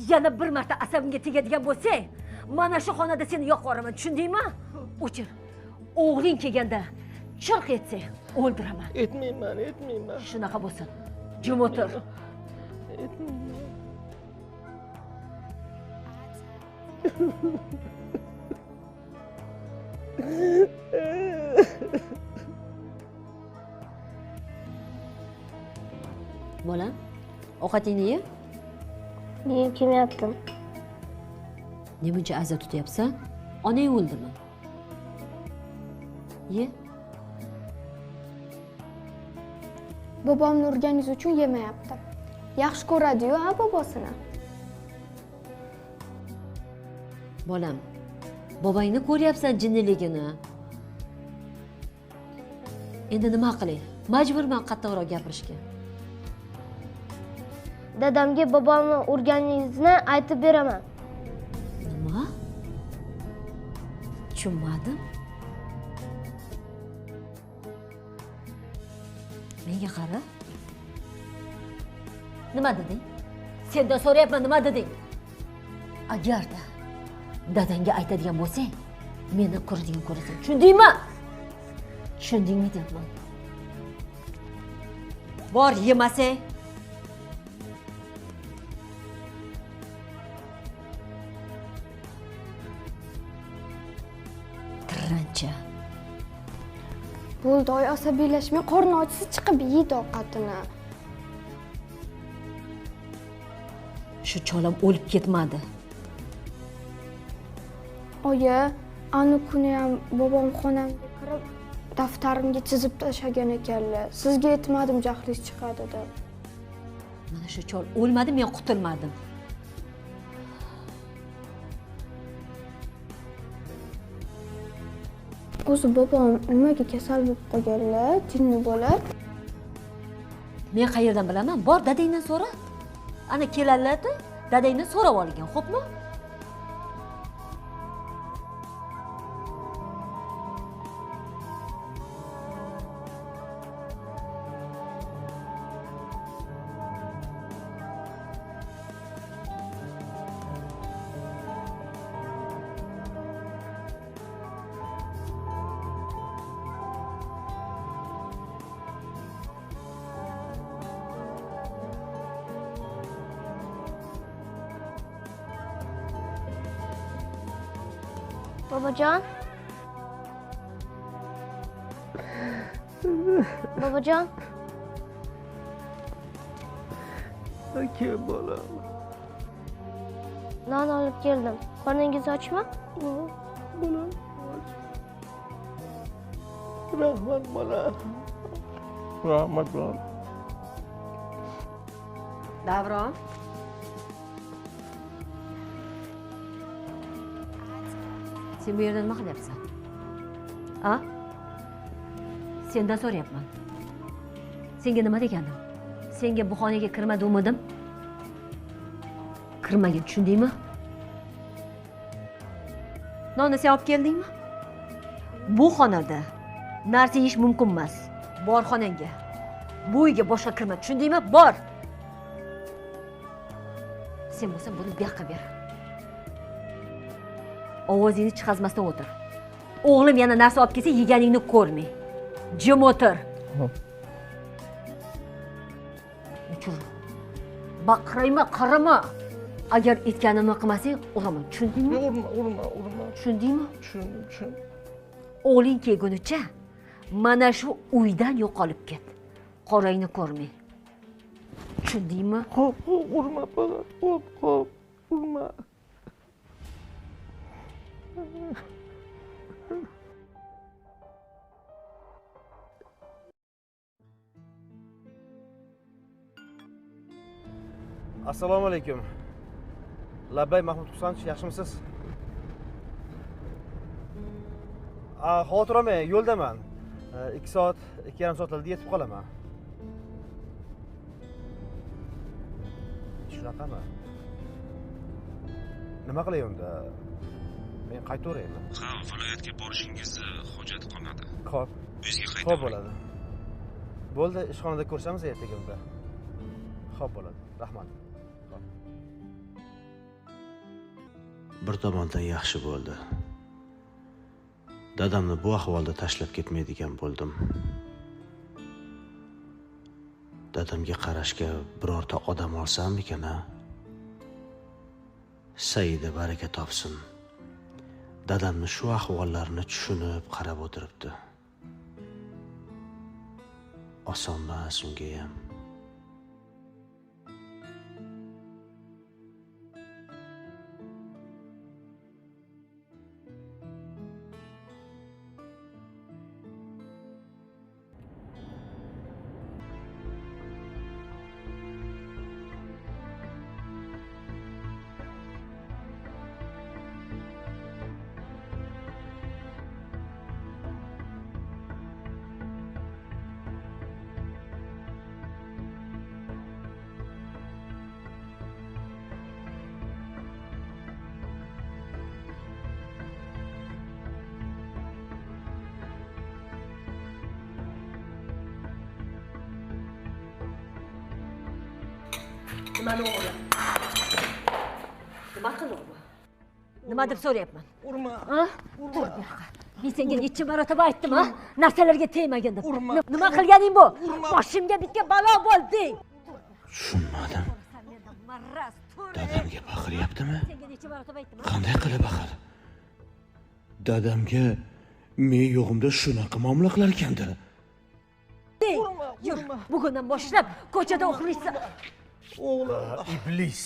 Yana bir marta asabimga tegadigan bo'lsang, mana shu xonada seni yoqib yuboraman, tushundingmi? O'chir. O'g'ling kelganda chirq etsang, o'ldiraman. Etmayman, etmayman. Shunaqa bo'lsin. Jim o'tir. Etmayman. Bolam, ovqatingni ye. Yeyim kelmayapti. Ne buncha aza tutyapsan? Onang o'ldimi? Ye. Bobomni urganingiz uchun yemayapti. Yaxshi ko'radi-yu, a bobosini. Bolam, bobongni ko'ryapsan jinniligini. Endi nima qilay? Majburman qattiqroq gapirishga. Dadamga bobomni urganingizni aytib beraman. Nima? Tushunmadim. Menga qara. Nima deding? Sendan so'rayapman, nima deding? Agarda dadangga aytadigan bo'lsang, meni ko'radigan ko'rasan. Tushundingmi? Tushundingmi deyapman. Bor, yemasang. Tirrancha. Bo'ldi, oy, asabiylashmay, qorni ochsa chiqib yeydi ovqatini. Shu cholam o'lib ketmadi. Oyi, ani kuni ham bobom xonamga kirib daftarimga chizib tashlagan ekanlar. Sizga aytmadim, jahlingiz chiqadi deb. Mana shu chol o'lmadi, men qutulmadim. O'zi bobom nimaga kasal bo'lib qolganlar, jinni bo'lib? Men qayerdan bilaman? Bor, dadangdan so'ra. Ana keladilar-da, dadangdan so'rab olgan, xo'pmi? Bobojon. Bobojon. Aka bolam. Non olib keldim. Qorningiz ochmi? Bolam och. Rahmat bolam. Rahmat bolam. Davron. Sen bu yerda nima qilyapsan? A? Sendan so'rayapman. Senga nima degandim? Senga bu xonaga kirma degandim. Kirmagin, tushundingmi? Nonni sen olib keldingmi? Bu xonada narsa yeyish mumkin emas. Bor xonangga. Bu uyga boshqa kirma, tushundingmi? Bor. Sen bo'lsang buni bu yoqqa ber. Ovozingni chiqazmasdan o'tir. O'g'lim yana narsa olib kelsa, yeganingni ko'rmay. Jim o'tir. O'chir. Baqirayma, qarama. Agar aytganimni qilmasang, uraman. Tushundingmi? Urma, urma, urma. Tushundingmi? Tushundim, tushundim. O'g'ling kelgunicha mana shu uydan yo'qolib ket. Qorangni ko'rmay. Tushundingmi? Xo'p, xo'p, urma, faqat. Xo'p, xo'p, urma. Assalomu alaykum. Labbay Mahmud Husanovich, yaxshimisiz? Xavotir olmang, yo'ldaman. 2 soat, 2,5 soatlarda yetib qolaman. Shunaqami? Nima qilay unda? Men qaytaveraymi? Ha, viloyatga borishingizni hojat qolmadi. Xo'p. Uyingizga qaytavering. Xo'p bo'ladi. Bo'ldi, ishxonada ko'rishamiz ertaga unda. Xo'p bo'ladi. Rahmat. Xo'p. Bir tomondan yaxshi bo'ldi. Dadamni bu ahvolda tashlab ketmaydigan bo'ldim. Dadamga qarashga birorta odam olsammikan, a? Saida baraka topsin. Dadamni shu ahvollarini tushunib qarab o'tiribdi. Osonmas unga ham. Nimani o'g'ri? Nima qildi bu? Nima deb so'rayapman? Urma. A? Tur bu yoqqa. Men senga necha marotaba aytdim, ha? Narsalarga tegmagin deb. Urma. Nima qilganing bu? Boshimga bitta balo bo'lding. Tushunmadim. Maraz, tur. Dadamga baqiryaptimi? Senga necha marotaba aytdim, ha? Qanday qilib axir? Dadamga men yo'g'imda shunaqa muomala qilar ekanda. Yur, bugundan boshlab ko'chada uxlaysan. O'g'lim. Iblis.